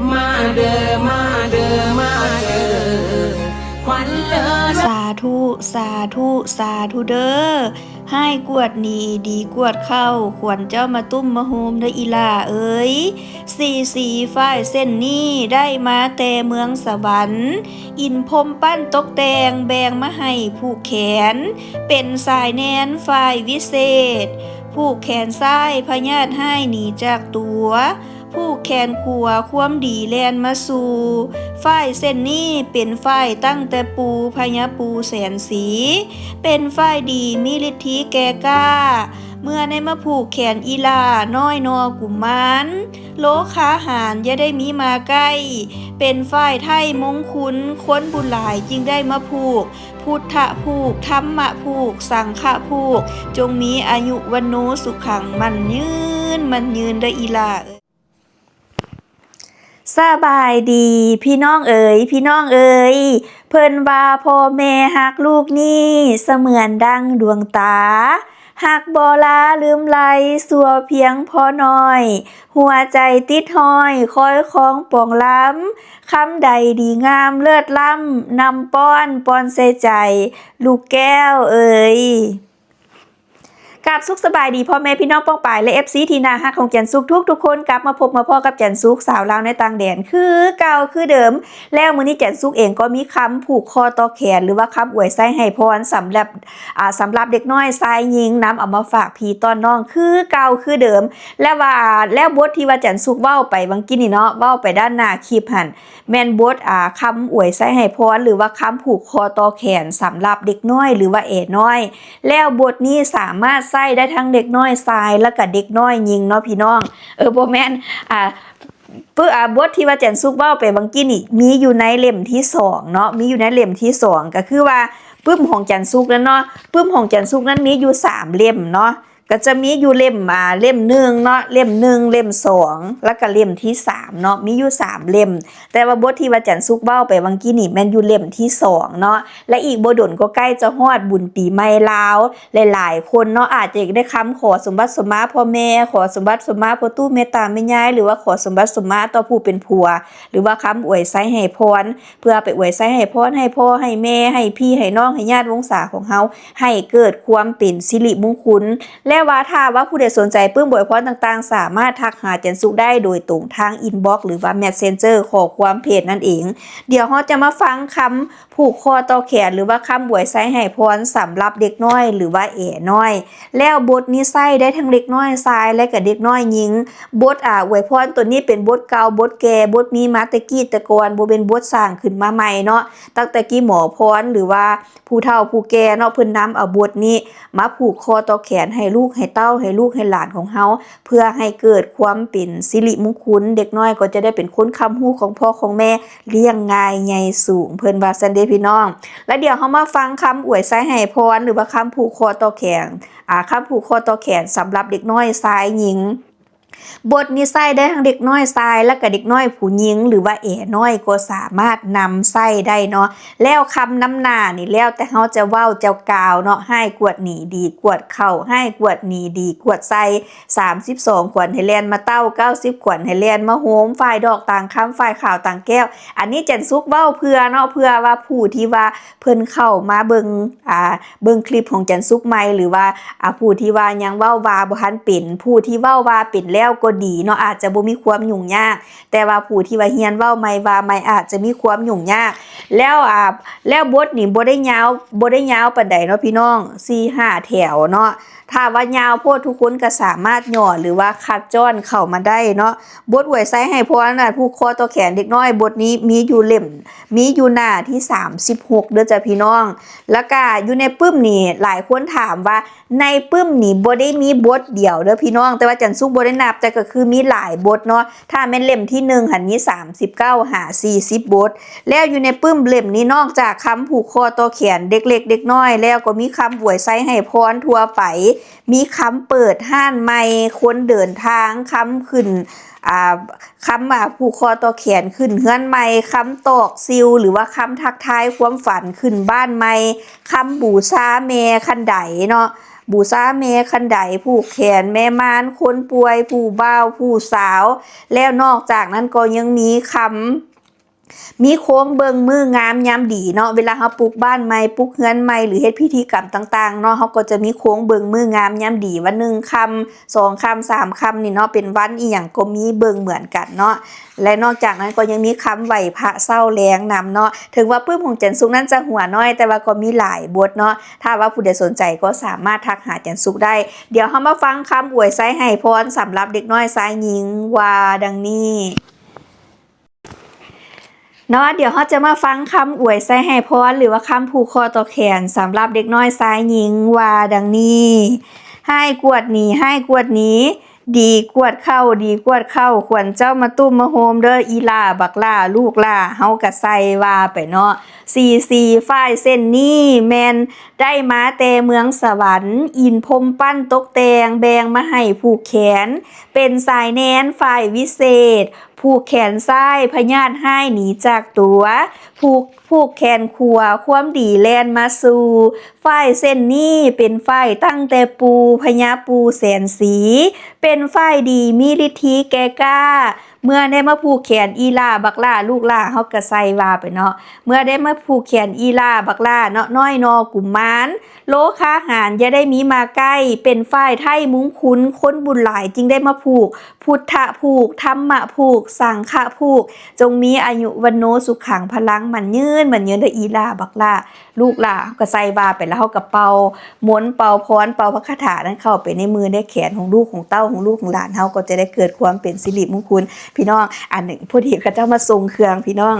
ມາເດີ ມາເດີ ມາເດີ ຂວັນເອີຍ ສາທຸ ສາທຸ ສາທຸເດີ. ຮ້າຍກວດໜີ ດີກວດເຂົ້າ ຂວັນເຈົ້າມາຕຸ້ມມາໂຮມເດີອີ່ຫຼ້າເອີຍ. ສີສີຝ້າຍເສັ້ນນີ້ ໄດ້ມາແຕ່ເມືອງສະຫວັນ ອິນພົມປັ້ນຕົກແຕ່ງ ແບ່ງມາໃຫ້ຜູກແຂນ ເປັນສາຍແນນຝ້າຍວິເສດ ຜູກແຂນຊ້າຍພະຍາດຮ້າຍໜີຈາກຕົວ ຜູກແຂນຂວາຄວາມດີແລ່ນມາສູ່. ຝ້າຍເສັ້ນນີ້ເປັນຝ້າຍຕັ້ງແຕ່ປູ່ພະຍາປູ່ແສນສີ ເປັນຝ້າຍດີມີລິດທິແກ່ກ້າ ເມື່ອໄດ້ມາຜູກແຂນອີ່ຫຼ້ານ້ອຍໜໍ່ກຸມານ ໂລຄາຫານຢ່າໄດ້ມີມາໃກ້ ເປັນຝ້າຍໄຖ່ມົງຄຸນ ຄົນບຸນຫຼາຍຈຶ່ງໄດ້ມາຜູກ ພຸດທະຜູກ ທຳມະຜູກ ສັງຂະຜູກ ຈົ່ງມີອາຍຸວັນໂນສຸຂັງ ໝັ້ນຍືນ ໝັ້ນຍືນເດີອີ່ຫຼ້າເອີຍ. ສະບາຍດີພີ່ນ້ອງເອີຍ ພີ່ນ້ອງເອີຍ ເພິ່ນວ່າພໍ່ແມ່ຮັກລູກນີ້ສະເໝືອນດັ່ງດວງຕາ ຮັກບໍ່ລາລືມໄລ ຊົ່ວພຽງພໍໜ້ອຍ ຫົວໃຈຕິດຫ້ອຍ ຄອຍຄອງປອງລຳ ຄຳໃດດີງາມເລີດລ້ຳ ນຳປ້ອນ ປ້ອນໃສ່ໃຈ ລູກແກ້ວເອີຍ. ກາບສຸກສະບາຍດີພໍ່ແມ່ພີ່ນ້ອງປ້ອງປາຍ ແລະ ເອັຟຊີ ທີ່ໜ້າຮັກຂອງຈັນສຸກທຸກໆຄົນ ກັບມາພົບມາພໍ້ກັບຈັນສຸກ ສາວລາວໃນຕ່າງແດນ ຄືເກົ່າຄືເດີມ. ແລ້ວມື້ນີ້ຈັນສຸກເອງກໍມີຄຳຜູກຄໍຕໍ່ແຂນ ຫຼືວ່າຄຳອວຍໄຊໃຫ້ພອນ ສຳລັບ ອ່າ ສຳລັບເດັກນ້ອຍຊາຍຍິງ ນຳເອົາມາຝາກພີ່ຕ້ອນນ້ອງ ຄືເກົ່າຄືເດີມ. ແລ້ວວ່າ ແລ້ວບົດທີ່ວ່າຈັນສຸກເວົ້າໄປຫວ່າງກີ້ນີ້ເນາະ ເວົ້າໄປດ້ານໜ້າຄລິບຫັ້ນ ແມ່ນບົດ ອ່າ ຄຳອວຍໄຊໃຫ້ພອນ ຫຼືວ່າຄຳຜູກຄໍຕໍ່ແຂນ ສຳລັບເດັກນ້ອຍ ຫຼືວ່າແອນ້ອຍ. ແລ້ວບົດນີ້ສາມາດໃຊ້ໄດ້ທັງເດັກນ້ອຍຊາຍ ແລະກະເດັກນ້ອຍຍິງເນາະພີ່ນ້ອງ. ເອີ ບໍ່ແມ່ນ ອ່າ ປຶ ອ່າ ບົດທີ່ວ່າຈັນສຸກເວົ້າໄປຫວ່າງກີ້ນີ້ ມີຢູ່ໃນເຫຼັ້ມທີສອງເນາະ ມີຢູ່ໃນເຫຼັ້ມທີສອງ ກະຄືວ່າປຶ້ມຂອງຈັນສຸກນັ້ນເນາະ ປຶ້ມຂອງຈັນສຸກນັ້ນມີຢູ່ສາມເຫຼັ້ມເນາະ. ກໍຈະມີຢູ່ເຫຼັ້ມ ອ່າ ເຫຼັ້ມໜຶ່ງເນາະ ເຫຼັ້ມໜຶ່ງ ເຫຼັ້ມສອງ ແລ້ວກໍເຫຼັ້ມທີສາມເນາະ ມີຢູ່ສາມເຫຼັ້ມ. ແຕ່ວ່າບົດທີ່ວ່າຈັນສຸກເວົ້າໄປຫວ່າງກີ້ນີ້ແມ່ນຢູ່ເຫຼັ້ມທີສອງເນາະ ແລະ ອີກບໍ່ດົນກໍໃກ້ຈະຮອດບຸນປີໃໝ່ລາວ. ຫຼາຍໆຄົນເນາະ ອາດຈະຢາກໄດ້ຄຳຂໍສົມບັດສົມມາພໍ່ແມ່ ຂໍສົມບັດສົມມາພໍ່ຕູ້ແມ່ຕາແມ່ຍາຍ ຫຼືວ່າຂໍສົມບັດສົມມາຕໍ່ຜູ້ເປັນຜົວ ຫຼືວ່າຄຳອວຍໄຊໃຫ້ພອນ ເພື່ອໄປອວຍໄຊໃຫ້ພອນໃຫ້ພໍ່ໃຫ້ແມ່ ໃຫ້ພີ່ໃຫ້ນ້ອງ ໃຫ້ຍາດວົງສາຂອງເຮົາ ໃຫ້ເກີດຄວາມເປັນສິລິມຸງຄຸນ. ແລະວ່າຖ້າວ່າຜູ້ໃດສົນໃຈປຶ້ມອວຍພອນຕ່າງໆ ສາມາດທັກຫາຈັນສຸກໄດ້ໂດຍຕົງທາງອິນບັອກ ຫຼືວ່າແມັດເຊັນເຈີ ຂໍ້ຄວາມເພຈນັ້ນເອງ. ດຽວເຮົາຈະມາຟັງຄຳຜູກຄໍຕໍ່ແຂນ ຫຼືວ່າຄຳອວຍໄຊໃຫ້ພອນສຳລັບເດັກນ້ອຍ ຫຼືວ່າແອນ້ອຍ. ແລ້ວບົດນີ້ໃຊ້ໄດ້ທັງເດັກນ້ອຍຊາຍ ແລະກະເດັກນ້ອຍຍິງ. ບົດ ອາ ອວຍພອນໂຕນີ້ເປັນບົດເກົ່າ ບົດແກ່ ບົດມີມາແຕ່ກີ້ແຕ່ກ່ອນ ບໍ່ແມ່ນບົດສ້າງຂຶ້ນມາໃໝ່ເນາະ. ຕັ້ງແຕ່ກີ້ໝໍພອນ ຫຼືວ່າຜູ້ເຖົ້າຜູ້ແກ່ເນາະ ເພິ່ນນຳເອົາບົດນີ້ມາຜູກຄໍຕໍ່ແຂນໃຫ້ລູກໃຫ້ເຕົ້າ ໃຫ້ລູກໃຫ້ຫຼານຂອງເຮົາ ເພື່ອໃຫ້ເກີດຄວາມເປັນສິລິມຸງຄຸນ ເດັກນ້ອຍກໍຈະໄດ້ເປັນຄົນຄ້ຳຮູ້ຂອງພໍ່ຂອງແມ່ ລ້ຽງງ່າຍໃຫຍ່ສູງ ເພິ່ນວ່າຊັ້ນເດ້ພີ່ນ້ອງ. ແລ້ວດຽວເຮົາມາຟັງຄຳອວຍໄຊໃຫ້ພອນ ຫຼືວ່າຄຳຜູກຄໍຕໍ່ແຂນ ອາ ຄຳຜູກຄໍຕໍ່ແຂນສຳລັບເດັກນ້ອຍຊາຍຍິງ. ບົດນີ້ໃຊ້ໄດ້ທັງເດັກນ້ອຍຊາຍ ແລະກະເດັກນ້ອຍຜູ້ຍິງ ຫຼືວ່າແອນ້ອຍກໍສາມາດນຳໃຊ້ໄດ້ເນາະ. ແລ້ວຄຳນຳໜ້ານີ້ແລ້ວແຕ່ເຮົາຈະເວົ້າຈະກ່າວເນາະ ຮ້າຍກວດໜີ ດີກວດເຂົ້າ ຮ້າຍກວດໜີ ດີກວດໃສ່ ສາມສິບສອງ ຂວັນໃຫ້ແລ່ນມາເຕົ້າ ເກົ້າສິບ ຂວັນໃຫ້ແລ່ນມາໂຮມ ຝ້າຍດອກຕ່າງຄຳ ຝ້າຍຂາວຕ່າງແກ້ວ. ອັນນີ້ຈັນສຸກເວົ້າເພື່ອເນາະ ເພື່ອວ່າຜູ້ທີ່ວ່າເພິ່ນເຂົ້າມາເບິ່ງ ອ່າ ເບິ່ງຄລິບຂອງຈັນສຸກໃໝ່ ຫຼືວ່າ ອ່າ ຜູ້ທີ່ວ່າຍັງເວົ້າວ່າບໍ່ທັນເປັນ ຜູ້ທີ່ເວົ້າວ່າເປັນແລ້ວກໍດີເນາະ ອາດຈະບໍ່ມີຄວາມຫຍຸ້ງຍາກ ແຕ່ວ່າຜູ້ທີ່ວ່າຮຽນເວົ້າໃໝ່ ວ່າໃໝ່ ອາດຈະມີຄວາມຫຍຸ້ງຍາກ. ແລ້ວ ອ່າ ແລ້ວບົດນີ້ບໍ່ໄດ້ຍາວ ບໍ່ໄດ້ຍາວປານໃດເນາະພີ່ນ້ອງ ສີ່ຫ້າແຖວເນາະ. ຖ້າວ່າຍາວໂພດທຸກຄົນກໍສາມາດຫຍໍ້ ຫຼືວ່າຄັດຈ້ອນເຂົ້າມາໄດ້ເນາະ. ບົດອວຍໄຊໃຫ້ພອນນະ ຜູກຄໍຕໍ່ແຂນເດັກນ້ອຍ ບົດນີ້ມີຢູ່ເຫຼັ້ມ ມີຢູ່ໜ້າທີສາມສິບຫົກເດີຈ້າພີ່ນ້ອງ. ແລ້ວກະຢູ່ໃນປຶ້ມນີ້ ຫຼາຍຄົນຖາມວ່າ ໃນປຶ້ມນີ້ບໍ່ໄດ້ມີບົດດຽວເດີພີ່ນ້ອງ ແຕ່ວ່າຈັນສຸກບໍ່ໄດ້ນັບ ແຕ່ກໍຄືມີຫຼາຍບົດເນາະ. ຖ້າແມ່ນເຫຼັ້ມທີໜຶ່ງຫັ້ນມີສາມສິບເກົ້າຫາສີ່ສິບບົດ. ແລ້ວຢູ່ໃນປຶ້ມເຫຼັ້ມນີ້ ນອກຈາກຄຳຜູກຄໍຕໍ່ແຂນເດັກເລັກເດັກນ້ອຍແລ້ວ ກໍມີຄຳອວຍໄຊໃຫ້ພອນທົ່ວໄປ ມີຄຳເປີດຮ້ານໃໝ່ ຄົນເດີນທາງ ຄຳຂຶ້ນ ອ່າ ຄຳ ອ່າ ຜູກຄໍຕໍ່ແຂນຂຶ້ນເຮືອນໃໝ່ ຄຳຕອກຊິວ ຫຼືວ່າຄຳທັກທາຍຄວາມຝັນຂຶ້ນບ້ານໃໝ່ ຄຳບູຊາແມ່ຄັນໄດເນາະ. ບູຊາແມ່ຄັນໄດ, ຜູກແຂນແມ່ມ່ານ, ຄົນປ່ວຍ, ຜູ້ບ່າວ, ຜູ້ສາວ, ແລ້ວນອກຈາກນັ້ນກໍຍັງມີຄຳ ມີໂຄງເບິ່ງມື້ງາມຍາມດີເນາະ, ເວລາເຮົາປຸກບ້ານໃໝ່, ປຸກເຮືອນໃໝ່ ຫຼື ເຮັດພິທີກຳຕ່າງໆເນາະ, ເຮົາກໍຈະມີໂຄງເບິ່ງມື້ງາມຍາມດີ ວ່າໜຶ່ງຄ່ຳ, ສອງຄ່ຳ, ສາມຄ່ຳນີ້ເນາະ, ເປັນວັນອີ່ຫຍັງກໍມີເບິ່ງເໝືອນກັນເນາະ. ແລະ ນອກຈາກນັ້ນກໍຍັງມີຄຳໄຫວ້ພະເຊົ້າແລງນຳເນາະ. ເຖິງວ່າປຶ້ມຂອງຈັນສຸກນັ້ນຈະຫົວນ້ອຍ, ແຕ່ວ່າກໍມີຫຼາຍບົດເນາະ. ຖ້າວ່າຜູ້ໃດສົນໃຈກໍສາມາດທັກຫາຈັນສຸກໄດ້. ດຽວເຮົາມາຟັງຄຳອວຍໄຊໃຫ້ພອນສຳລັບເດັກນ້ອຍຊາຍຍິງວ່າດັ່ງນີ້ເນາະ. ດຽວເຮົາຈະມາຟັງຄຳອວຍໄຊໃຫ້ພອນ ຫຼືວ່າຄຳຜູກຄໍຕໍ່ແຂນສຳລັບເດັກນ້ອຍຊາຍຍິງວ່າດັ່ງນີ້: ຮ້າຍກວດໜີ, ຮ້າຍກວດໜີ, ດີກວດເຂົ້າ, ດີກວດເຂົ້າ, ຄວນເຈົ້າມາຕຸ້ມມາໂຮມເດີ ອີ່ຫຼ້າບັກຫຼ້າ ລູກຫຼ້າ ເຮົາກະໃສ່ວ່າໄປເນາະ. ສີ່ສີ່ ຝ້າຍເສັ້ນນີ້ແມ່ນໄດ້ມາແຕ່ເມືອງສະຫວັນ, ອິນພົມປັ້ນຕົກແຕ່ງ ແບ່ງມາໃຫ້ຜູກແຂນ ເປັນສາຍແນນຝ້າຍວິເສດ, ຜູກແຂນຊ້າຍ ພະຍາດຮ້າຍໜີຈາກຕົວ, ຜູກ ຜູກແຂນຂວາ ຄວາມດີແລ່ນມາສູ່. ຝ້າຍເສັ້ນນີ້ເປັນຝ້າຍຕັ້ງແຕ່ປູ່ພະຍາປູ່ແສນສີ, ເປັນຝ້າຍດີມີລິດທິແກ່ກ້າ. ເມື່ອໄດ້ມາຜູກແຂນອີ່ຫຼ້າບັກຫຼ້າ ລູກຫຼ້າ ເຮົາກະໃສ່ວ່າໄປເນາະ. ເມື່ອໄດ້ມາຜູກແຂນອີ່ຫຼ້າບັກຫຼ້າເນາະ ນ້ອຍໜໍກຸມມານ ໂລຄາຫານຢ່າໄດ້ມີມາໃກ້, ເປັນຝ້າຍໄທມຸງຄຸນ ຄົນບຸນຫຼາຍຈຶ່ງໄດ້ມາຜູກ, ພຸດທະຜູກ, ທຳມະຜູກ, ສັງຂະຜູກ, ຈົ່ງມີອາຍຸວັນໂນສຸຂັງພະລັງ ໝັ້ນຍືນ ໝັ້ນຍືນເດີ ອີ່ຫຼ້າບັກຫຼ້າ ລູກຫຼ້າ. ເຮົາກໍໃສ່ວ່າໄປ ແລ້ວເຮົາກໍເປົ່າມົນ ເປົ່າພອນ ເປົ່າພະຄາຖານັ້ນເຂົ້າໄປໃນມືໃນແຂນຂອງລູກຂອງເຕົ້າ ຂອງລູກຂອງຫຼານເຮົາ ກໍຈະໄດ້ເກີດຄວາມເປັນສິລິມຸງຄຸນ. ພີ່ນ້ອງ ອັນນີ້ພໍດີເຂົາເຈົ້າມາສົ່ງເຄື່ອງ ພີ່ນ້ອງ